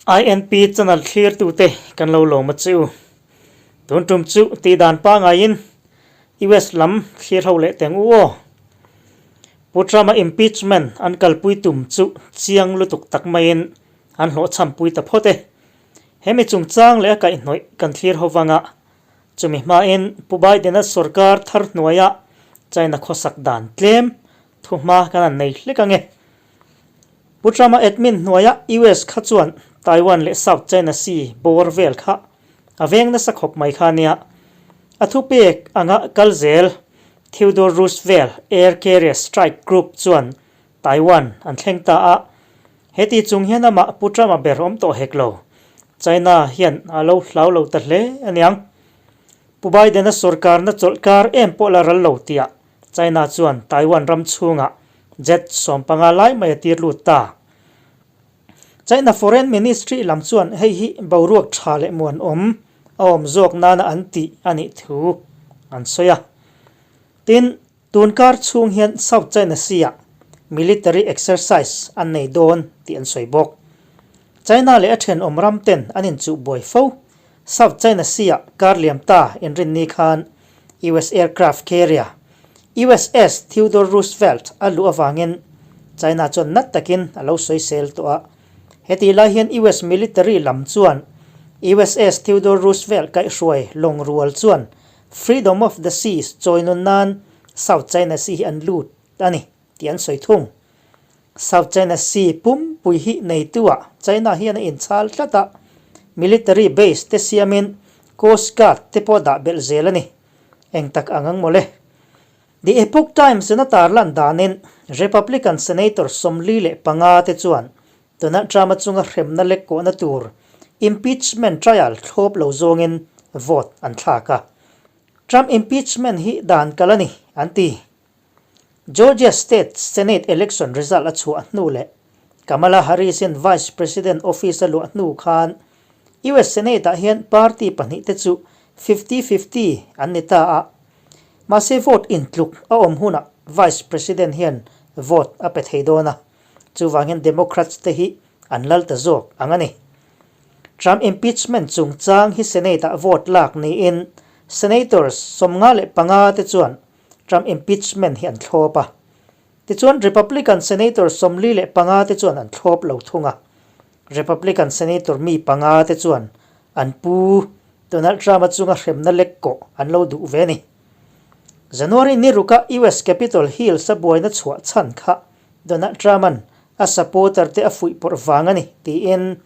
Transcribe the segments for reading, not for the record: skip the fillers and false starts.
INP channel thlirtute kan lo lawm a che u. Tun tum chu tih dan pangaiin US lam thlir ho leh teng u aw. Pu Trump-a impeachment an kalpui tum chu chiang lutuk tak maiin an hlawhchhampui ta phawt e. Hemi chungchang leh a kaihhnawih kan thlir ho vanga chumi hmain Pu Biden-a sorkar thar hnuaia China khawsak dan tlem thuhma kan han nei hlek ange. Pu Trump-a admin hnuaia US kha chuan Taiwan leh South China Sea bawr vel kha a veng nasa khawp mai kha nia. A thupek anga kal zel Theodore Roosevelt Air Carrier Strike Group chuan Taiwan an thleng ta a. Heti chung hian amah Pu Trump-a ber awm tawh hek lo. China hian a lo hlau lo ta hle aniang. Pu Biden-a sorkarna chawlhkar em pawh la ral lo tiah China chuan Taiwan ram chhungah jet 15 lai mai a tir lut ta. China Foreign Ministry lam chuan hei hi boruak tha leh muanawm a awm zawk nana an tih a nih thu an sawi a. Tin, tun kar chhung hian South China Sea-ah military exercise an nei dawn tih an sawi bawk. China leh a thenawm ram ten an inchuh buai fo. South China Sea-ah kar liam ta inrinni khan US aircraft carrier USS Theodore Roosevelt a luh avangin China chuan nat takin a lo sawisel tawh a. Hetih lai hian US military lam chuan USS Theodore Roosevelt kaihhruai lawng rual chuan Freedom of the Seas chawi nun nan South China Sea hi an lut a ni tih an sawi thung. South China Sea pumpui hi neitu-ah China hian a inchhal tlat a, military base te siamin Coast Guard te pawh dah belh zel a ni. Eng tak ang ang mawle. The Epoch Times in a tarlan danin Republican Senator 45 te chuan Donald Trump-a chunga hremna lek kawhna tur impeachment trial thlawp lo zawngin vote an thlak a. Trump impeachment hi dan kal a ni, an ti. Georgia State Senate election result a chhuah hnu leh Kamala Harris-in Vice President office a luah hnu khan US Senate-ah hian party pahnihte chu 50-50 an ni ta a. Mahse vote intluk a awm hunah Vice President hian vote a pe thei dawn a, chuvangin Democrats te hi an lal ta zawk ang a ni. Trump impeachment chungchang hi Senate-ah vote lak niin Senators 55 te chuan Trump impeachment hi an thlawp a. Tichuan Republican Senator 45 te chuan an thlawp lo thung a. Republican Senator mi panga te chuan an pu Donald Trump-a chunga hremna lek kawh an lo duh ve a ni. January ni ruka US Capitol Hill-a buaina chhuah chhan kha Donald Trump-a'n a supporter te a fuih pawrh vang a ni tiin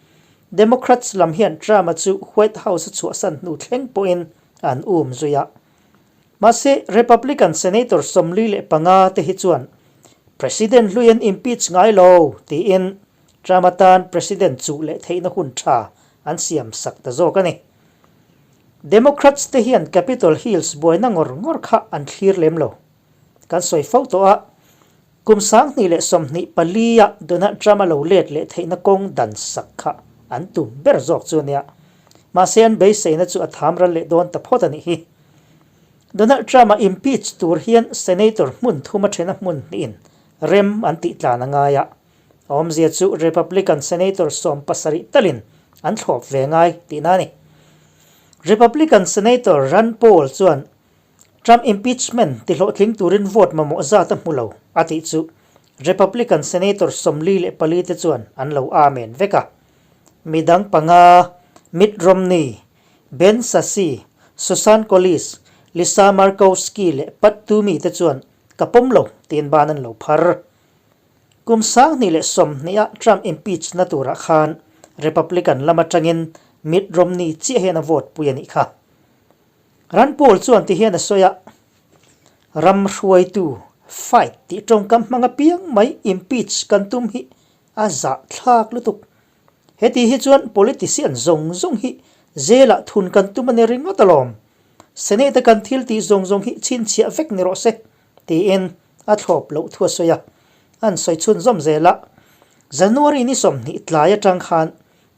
Democrats lam hian Trump-a chu White House-a chhuahsan hnu thleng pawhin an um zui a. Mahse, Republican Senator 45 te hi chuan President hlui an impeach ngai lo tiin Trump atan President chuh leh theihna hun tha an siam sak ta zawk a ni. Democrats te hian Capitol Hills buaina ngawr ngawr kha an thlir lem lo. Kan sawi fo tawh a, kum 2024 a Donald Trump a lo let leh theihna kawng dan sak kha an tum ber zawk chu a nia. Mahse an beiseina chu a tham ral leh dawn ta phawt a nih hi. Donald Trump a impeach tur hian Senator hmun thum a thena hmun hnihin rem an tih tlan a ngai a. A awmzia chu Republican Senator 70 talin an thlawp ve ngai tihna a ni. Republican Senator Rand Paul chuan Trump impeachment tihlawhtling turin vote mamawh zat a hmu lo a tih chu Republican Senator 44 te chuan an lo amen vek a. Midang panga Mitt Romney, Ben Sasse, Susan Collins, Lisa Murkowski leh Pat Toomey te chuan ka pawm lo tiin ban an lo phar. Kum 2020 a Trump impeach na turah khan Republican lam atangin Mitt Romney chiah hian a vote pui a nih kha. Rand Paul chuan ti hian a sawi a, Ram hruaitu fight tih tawngkam hmang apiang mai impeach kan tum hi a zahthlak lutuk. Heti hi chuan politician zawng zawng hi zelah thun kan tum a ni ringawt alawm. Senate a kan thil tih zawng zawng hi chhinchhiah vek ni rawh se, tiin a thlawp loh thu a sawi a. An sawi chhunzawm zel a, January ni 20 tlai atang khan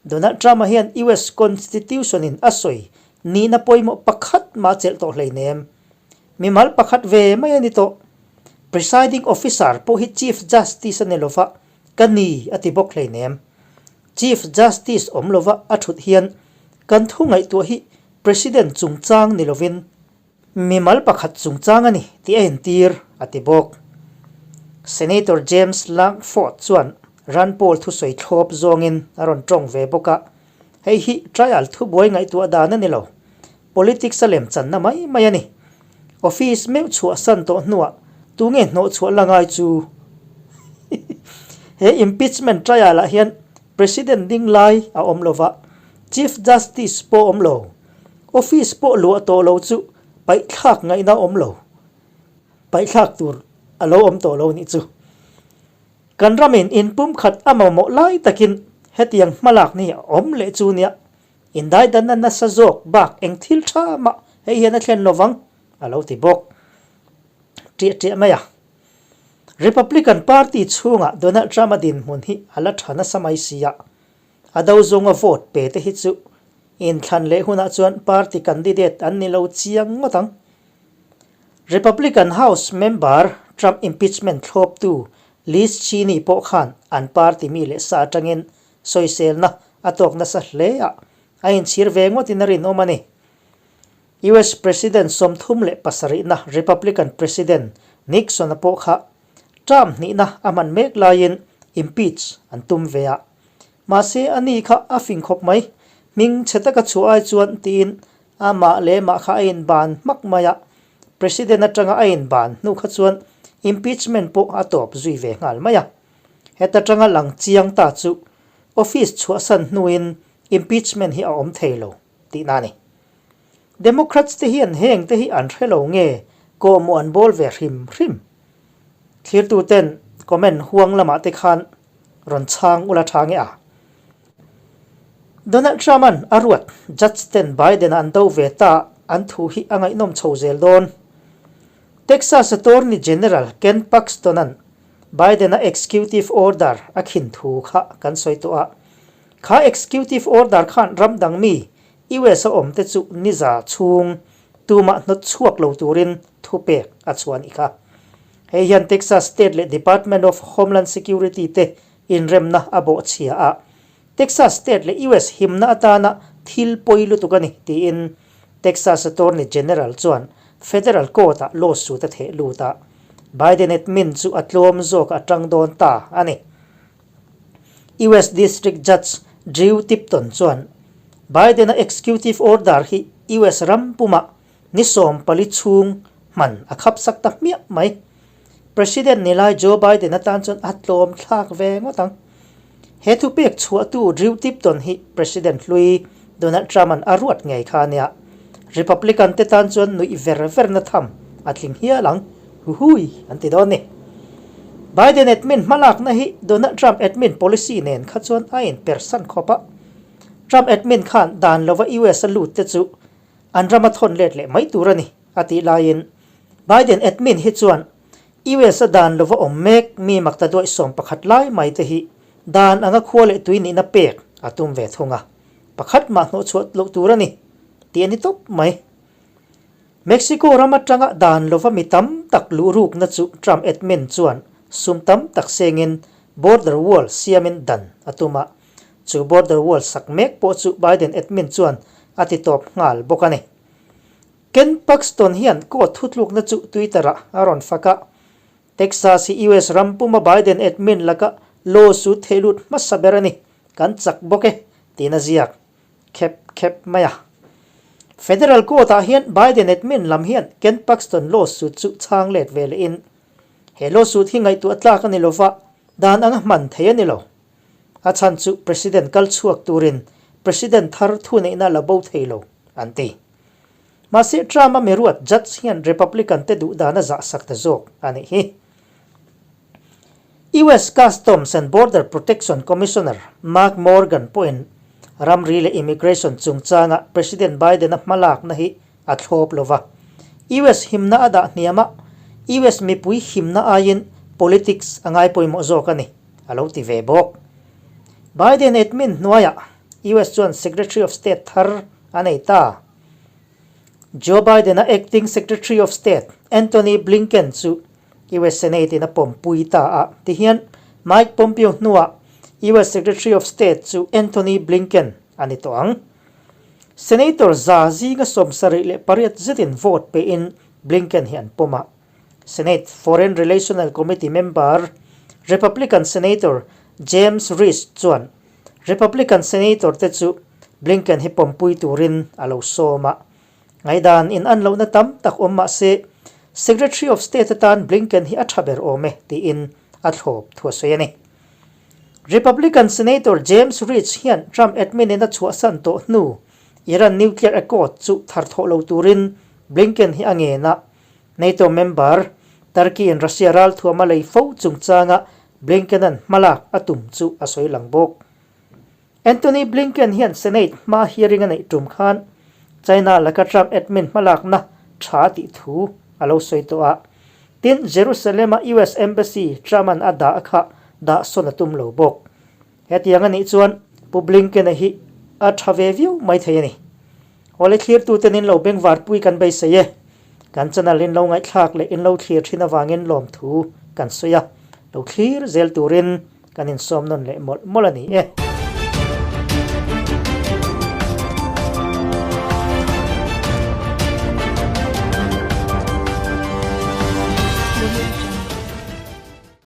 Donald Trump-a hian US Constitution-in a sawi nihna pawimawh pakhat mah a chelh tawh hleinem. Mimal pakhat ve mai a ni tawh. Presiding Officer pawh hi Chief Justice a ni lova, ka ni a ti bawk hleinem. Chief Justice awm lova a thut hian kan thu ngaihtuah hi President chungchang ni lovin mimal pakhat chungchang a ni tih a entir, a ti bawk. Senator James Lankford chuan Rand Paul thusawi thlawp zawngin a rawn tawng ve bawk a, hei hi trial thubuai ngaihtuah dan a ni lo, politics a lemchanna mai mai a ni. Office meuh chhuahsan tawh hnuah tunge hnawhchhuah la ngai chu? He impeachment trial ah hian President ding lai a awm lova, Chief Justice pawh awm lo, Office pawh luah tawh lo chu paihthlak ngaihna awm lo, paihthlak tur a lo awm tawh lo nih chu. Kan ramin inpumkhat a mamawh lai takin hetiang hmalak ni a awm leh chu nia Indaidanna nasa zawk bak eng thil tha mah hei hian a thlen lovang, a lo ti bawk. Ṭiah ṭiah mai a. Republican Party chhungah Donald Trump-a dinhmun hi a la ṭha nasa mai si a, a do zawnga vote pe te hi chu inthlan leh hunah chuan party candidate an ni lo chiang ngawt ang. Republican House member Trump impeachment thlawptu Liz Cheney pawh khan an party mi leh sa atangin Sawiselna a tawk nasa hle a, a inchhir ve ngawtin a rinawm a ni. US President 37na Republican President Nixon-a pawh kha term hnihna a hman mek laiin impeach an tum ve a. Mahse a ni kha a fing khawp mai, hming chhe taka chhuah ai chuan tiin amah leh mah kha a inban hmak mai a, President atanga a inban hnu kha chuan impeachment pawh a tawp zui ve nghal mai a. Heta tanga lang chiang ta chu office chhuahsan hnuin impeachment hi a awm thei lo tihna a ni. Democrats te hian heng te hi an hre lo nge kawhmawh an bawl ve hrim hrim. Thlirtu ten comment huang lamah te khan rawn chhang ula tha nge a. Donald Trump-a'n a ruat judge ten Biden-a an do ve ta an thu hi a ngaihnawm chho zel dawn. Texas Attorney General Ken Paxton-a'n Biden-a executive order a khin thu kha kan sawi tawh a. Kha executive order khan ram dang mi US a awm te chu niza chhung tumah hnawt chhuak lo turin thupek a chhuah a nih kha. Hei hian Texas State leh Department of Homeland Security te inremna a bawhchhia a. Texas State leh US himna atana thil pawi lutuk a ni tiin Texas Attorney General chuan Federal Court-ah lawsuit a theh lut a, Biden admin chu a tlawm zawk a tang dawn ta a ni. US District Judge Drew Tipton chuan Biden-a executive order hi US ram pumah ni 14 chhung hman a khapsak ta hmiah mai. President ni lai Joe Biden atan chuan a tlawm thlak ve ngawt ang. He thupek chhuahtu Drew Tipton hi President hlui Donald Trump-a'n a ruat ngei kha a nia. Republican te tan chuan nuih ver verna tham a tling hial ang, huhui an ti dawn ni. Biden admin hmalakna hi Donald Trump admin policy nen kha chuan a inpersan khawp a. Trump admin khan dan lova US a lut te chu an rama thawn let leh mai tur a ni, a tih laiin Biden admin hi chuan US a dan lova awm mek mi makta duaih 11 lai mai te hi dan anga khua leh tui nihna pek a tum ve thung a, pakhat mah hnawhchhuah loh tur a ni tih a ni tawp mai. Mexico ram atanga dan lova mi tam tak luh rukna chu Trump admin chuan sum tam tak sengin border wall siamin dan a tum a, Chu border wall sak mek pawh chu Biden admin chuan a ti tawp nghal bawk a ni. Ken Paxton hian court thutlukna chu Twitter-ah a rawn fak a, Texas hi US ram puma Biden admin laka lawsuit theihlut hmasa ber a ni, kan chak bawk e, tiin a ziak khep khep mai a. Federal court-ah hian Biden admin lam hian Ken Paxton lawsuit chu chhang let ve lehin, He lawsuit hi ngaihtuah tlak a ni lova, dan anga hman thei a ni lo. A chhan chu President kal chhuak turin President thar thuneihna la bo thei lo, an ti. Mahse Trump-a miruat judge hian Republican te duh dan a zah sak ta zawk a nih hi. US Customs and Border Protection Commissioner Mark Morgan pawhin ramri leh immigration chungchanga President Biden-a hmalakna hi a thlawp lo va. US himna a dah hniam a, US mipui himna aiin politics a ngai pawimawh zawk a ni. a lo ti ve bawk. Biden admin hnuaiah US chuan Secretary of State thar a nei ta. Joe Biden-a Acting Secretary of State Antony Blinken chu US Senate-in a pawmpui ta a, tihian Mike Pompeo hnuah US Secretary of State chu Antony Blinken a ni tawh ang. Senator za zinga 78 zetin vote pein Blinken hi an pawm a. Senate Foreign Relational Committee member Republican Senator James Risch chuan Republican Senator te chu Blinken hi pawmpui turin a lo sawm a. Ngaihdan in an lohna tam tak awm mah se Secretary of State atan Blinken hi a tha ber awm e tiin a thlawp thu a sawi a ni. Republican Senator James Risch hian Trump admin in a chhuahsan tawh hnu Iran nuclear accord chu thar thawh lo turin Blinken hi a ngen a, NATO member Turkey in Russia ralthuam a lei fo chungchanga Blinken-a'n hmalak a tum chu a sawi lang bawk. Antony Blinken hian Senate hma hearing a neih tum khan China laka Trump admin hmalakna tha tih thu a lo sawi tawh a. Tin, Jerusalem-a US Embassy Trump-a'n a dah kha dah sawn a tum lo bawk. Hetiang a nih chuan Pu Blinken-a hi a tha ve viau mai thei a ni. Awle thlirtuten in lo bengvarpui kan beisei e. Kan channel in lo ngaihthlak leh in lo thlir thin avangin lawmthu kan sawi a, lo thlir zel turin kan insawm nawn leh mawlh mawlh a ni e.